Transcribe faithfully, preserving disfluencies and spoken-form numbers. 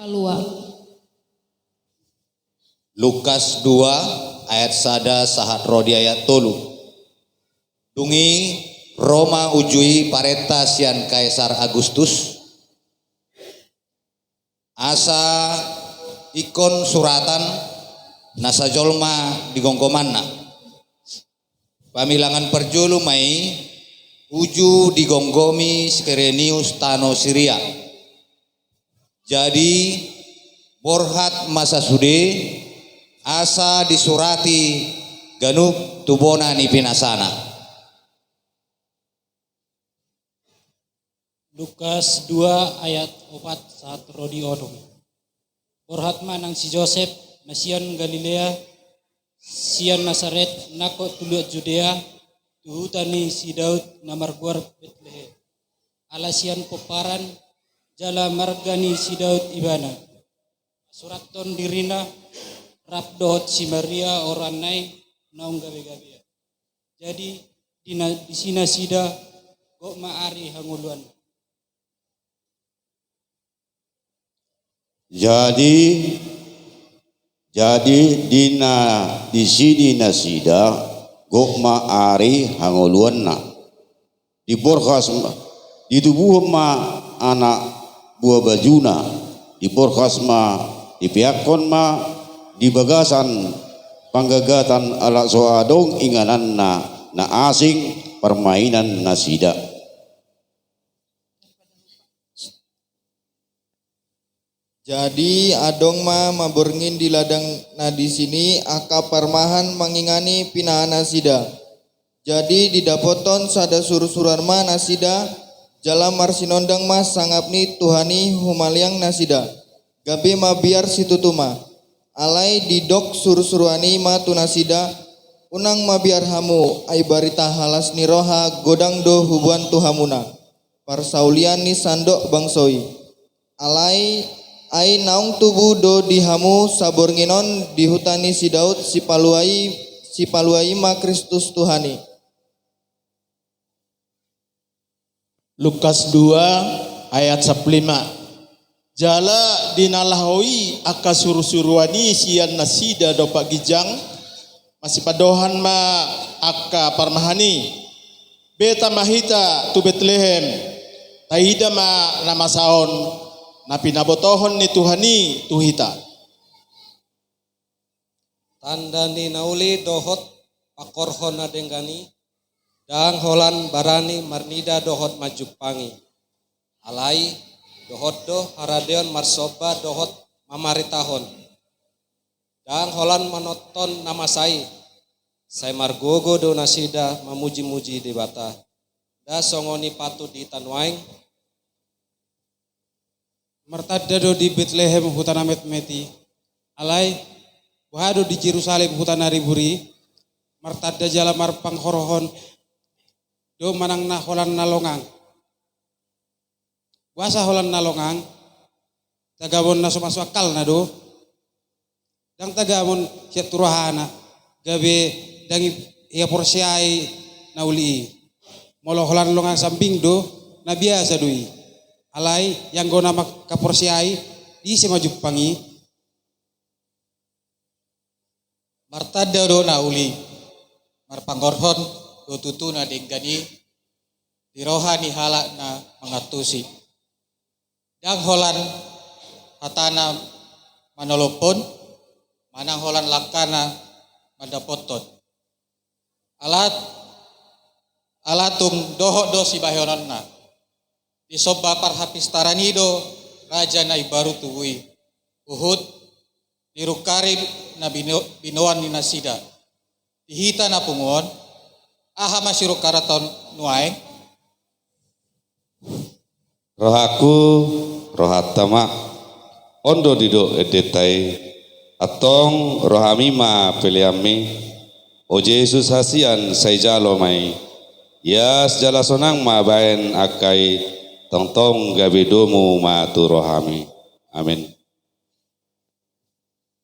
Palua. Lukas dua ayat sada sahat ro di ayat tolu. Dung i ro ma uju i parenta sian Kaisar Agustus, asa ingkon suratan na sajolma di gomgomanna. Pamilangan parjolo ma i uju digomgomi si Kirenius tano Siria. Jadi borhat ma sasude asa disurati ganup tu bona ni pinasana. Lukas dua ayat opat sahat ro di onom. Borhat ma nang si Josep, na sian Galilea, sian Nasaret, nangkok tu luat Judea, tu huta ni si Daud na margoar Betlehem. Ala sian pomparan, jala marga ni si Daud ibana. Surathon dirina, rap dohot si Maria oroanna i naung gabegabean. Jadi di na-, disi nasida gok ma ari hangoluan. Jadi, jadi di na-, disi di nasida gok ma ari hangoluanna. Diborhas ma, ditubuhon ma anak buha bajuna, diborhas ma, dipeakhon ma di bagasan panggagatan ala so adong ingananna na asing parmainan nasida. Jadi adong ma maborngin di ladang na disi i angka parmahan mangingani pinahan nasida. Jadi didapothon sada surusuruan ma nasida, jala marsinondang ma sangap ni Tuhan i humaliang nasida, gabe mabiar situtu ma. Alai didok surusuruan i ma tu nasida, unang mabiar hamu, ai barita halas ni roha godang do huboan tu hamuna parsaulian ni sandok bangso i. Alai, ai naung tubu do di hamu saborngin on di huta ni si Daud sipalua i, sipalua i ma Kristus Tuhan i. Lukas dua ayat sampulu lima. Jala di na laho i angka surusuruan i sian nasida dompak ginjang, masipandohan ma angka parmahan i. Beta ma hita tu Betlehem, taida ma na masa on, na pinabotohon ni Tuhan i tu hita. Tanda ni na uli dohot pangkorhon na denggan i, ndang holan barani marnida dohot manjumpangi. Alai, dohot do haradeon marsomba dohot mamaritahon. Ndang holan manonton na masa i, sai margogo do nasida mamujimuji Debata. Nda songon i patut di hita nuaeng. Martanda do di Betlehem huta na metmet i. Alai, boha do di Jerusalem huta na ribur i? Martanda jala marpanghorhon do manang na holan na longang? Boasa holan na longang? Tagamon na so masuk akalna do. Ndang tagamon sian tu rohana, gabe ndang i-, ia porsea i na uli i. Molo holan longang sambing do, na biasa do i. Alai, ianggo na mangkaporsea i, disi ma jumpang i. Martanda do na uli, marpanghorhon do tutu na denggan i di roha ni halak na mangantusi. Ndang holan hatana manolophon, manang holan langkana mandapothon. Ala, ala tung dohot do sibahenonna. Disomba parhapistaran i do raja na imbaru tubu i. Huhut dirungkari na bino-, binoan ni nasida. Di hita na pungu on, aha ma sirungkaran nuaeng? Rohangku, rohanta ma. On do didok endenta i. Antong rohami ma peleanmi. O Jesus hasian, sai jalo ma i. Ias jala sonang ma baen angka i, tongtong gabe domu ma tu rohami. Amen.